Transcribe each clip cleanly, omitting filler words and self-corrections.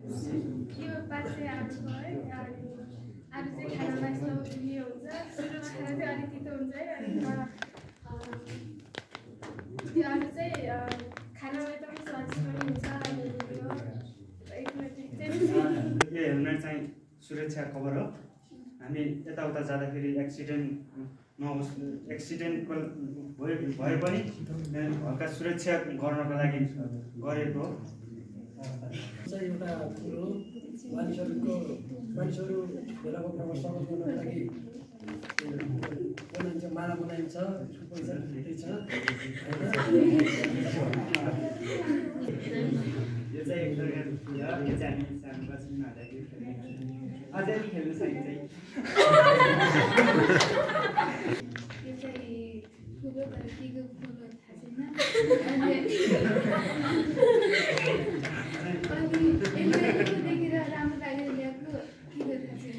यो पात चाहिँ आलुको है आलु चाहिँ खानामा यस्तो उयो हुन्छ सुरुमा खाना चाहिँ अलिक तितो हुन्छ है अनि त्यो आलु चाहिँ खानामा एकदम स्वादिष्ट पनि हुन्छ अनि यो हेलमेट चाहिँ सुरक्षा कभर हो हामी यताउता जाँदाखेरि एक्सिडेन्ट भए पनि हल्का सुरक्षा गर्नको लागि गरेको हो चाहिँ एउटा कुरो मानिसहरू भेलाको व्यवस्थापन गर्नको लागि बनाइन्छ माला बनाइन्छ पैसा भेट्दैछ यो चाहिँ एक प्रकारको फुल हो यो चाहिँ हामी सानो बस्तीमा हुँदाखेरि अझै खेल्नु सकिन्छ यो चाहिँ फुल हो तर केको फुल हो थाहा छैन अनि एकदमै देखेर राम्रो लागेर ल्याएको केको थाहा छैन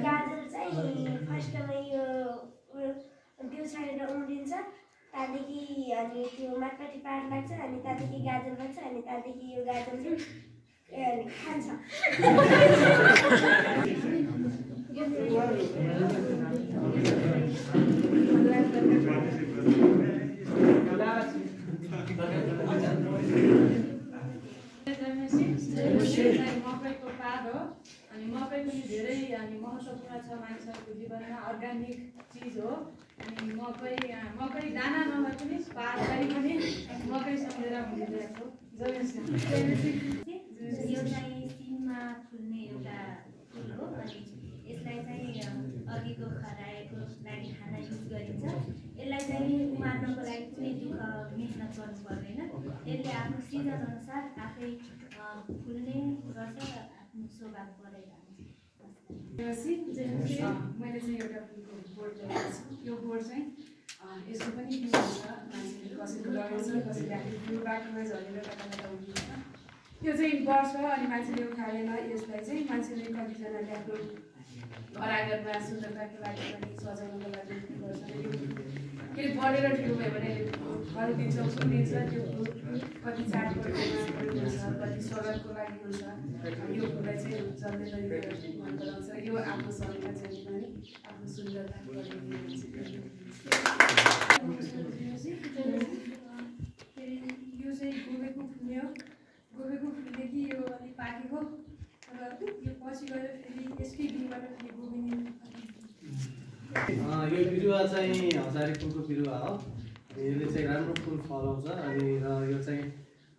गाजर चाहिँ फर्स्टमा यो बिउ छाडेर उम्रिन्छ त्यहाँदेखि अनि त्यो माटपाटी पार लाग्छ अनि त्यहाँदेखि गाजर बन्छ अनि त्यहाँदेखि यो गाजर चाहिँ खान्छ मकैको पात हो अनि मकै पनि धेरै अनि महत्त्वपूर्ण छ मानिसहरूको जीवनमा अर्ग्यानिक चिज हो अनि मकै दाना नभए पनि पातलाई पनि मकै सम्झेर हुँदिरहेको यो चाहिँ सिनमा फुल्ने एउटा फुल हो अनि यसलाई चाहिँ अघिको खराएको लागि खाना युज गरिन्छ यसलाई चाहिँ उमार्नको लागि कुनै दुःख मेहनत गर्नु पर्दैन यसले आफ्नो सिजन अनुसार आफै फुल्ने गर्छ आफ्नो स्वभाव बढेर मैले चाहिँ एउटा फुलको बोर्ड ल्याएको छु यो बोर्ड चाहिँ यसको पनि युज हुन्छ मान्छेले कसैले लगाउँछ कसैले आफ्नो फुल बाटोमा झरेर कता हुन्छ यो चाहिँ बढ्छ अनि मान्छेले उठाएन यसलाई चाहिँ मान्छेले कतिजनाले आफ्नो घर आँगनमा सुन्दरताको लागि पनि सजाउनको लागि गर्छ के बढेर ठुलो भयो भने फल्किन्छ फुलिन्छ त्यो फुल कति चाडपर्वमा प्रयोग हुन्छ कति स्वागतको लागि हुन्छ यो फुललाई चाहिँ जल्दै गरेर मन पराउँछ यो आफ्नो शरीरमा चाहिँ पनि आफ्नो सुन्दरताको लागि यो चाहिँ गोबेको फुल्ने हो गोबेको फुलदेखि यो अलिक पाकेको र यो पछि गएर फेरि यसकै बिउबाट फेरि गोबिनी यो बिरुवा चाहिँ हजारी फुलको बिरुवा हो यसले चाहिँ राम्रो फुल फलाउँछ अनि यो चाहिँ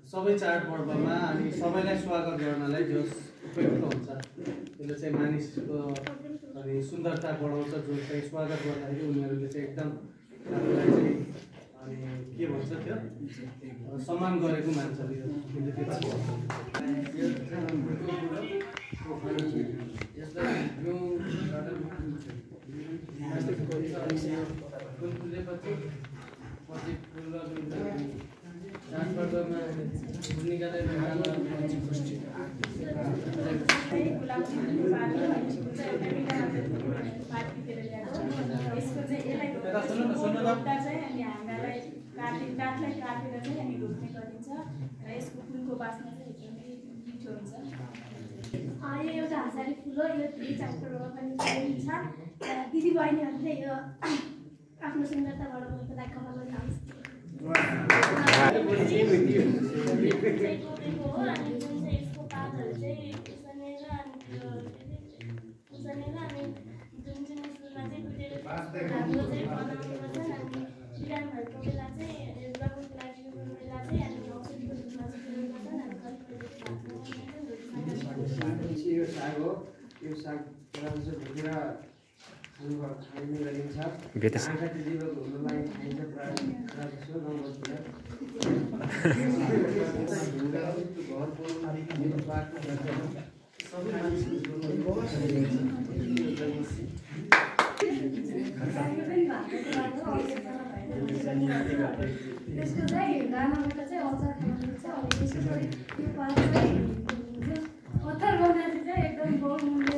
सबै चाडपर्वमा अनि सबैलाई स्वागत गर्नलाई जो उपयुक्त हुन्छ यसले चाहिँ मानिसको अनि सुन्दरता बढाउँछ जो चाहिँ स्वागत गर्दाखेरि उनीहरूले चाहिँ एकदम आफूलाई चाहिँ अनि के भन्छ त्यो सम्मान गरेको मान्छ फुलेपछि पछि फुल चाडपर्वमा निकालेर काठलाई काटेर चाहिँ हामी रोप्ने गरिन्छ र यसको फुलको बास्ना चाहिँ एकदमै मिठो हुन्छ यो एउटा हजारी फुल हो यो चाडपर्वमा पनि पाइन्छ दिदी बहिनीहरूले यो आफ्नो सुन्दरता बढाउनको लागि कपालमा लगाउँछ यसको पातहरू चाहिँ उसानेर अनि जुन फुलमा चाहिँ कुटेर राम्रो चाहिँ बनाउने गर्छन् अनि बिराम भएको बेला चाहिँ लगाउनको लागि बेला चाहिँ अनि औषधीको रूपमा चाहिँ प्रयोग गर्छन् यो साग हो यो साग भुटेर खाने गरिन्छ आँखाको जीवको हुनुलाई खाइन्छ प्रायः जसो गाउँबस्तीमा सबै त्यसको चाहिँ दानाबाट चाहिँ अचार खानु मिल्छ अनि त्यसको चाहिँ यो पात चाहिँ अचार बनाएर चाहिँ एकदम बहुमूल्य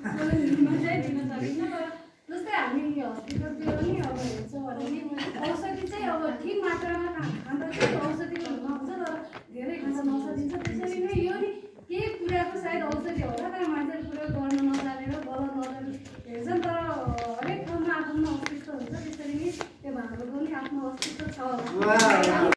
चाहिँ दिन सकिन्न तर जस्तै हामी हस्पिटलतिर पनि अब हेर्छौँ भने नि औषधि चाहिँ अब ठिक मात्रामा खाँदा चाहिँ औषधिको हुन आउँछ तर धेरै सायद औषधि होला तर मान्छेले प्रयोग गर्न नजानेर गलत नजर हेर्छन् तर हरेक ठाउँमा आफ्नो अस्तित्व हुन्छ त्यसरी नै त्यो भाँडोको पनि आफ्नो अस्तित्व छ होला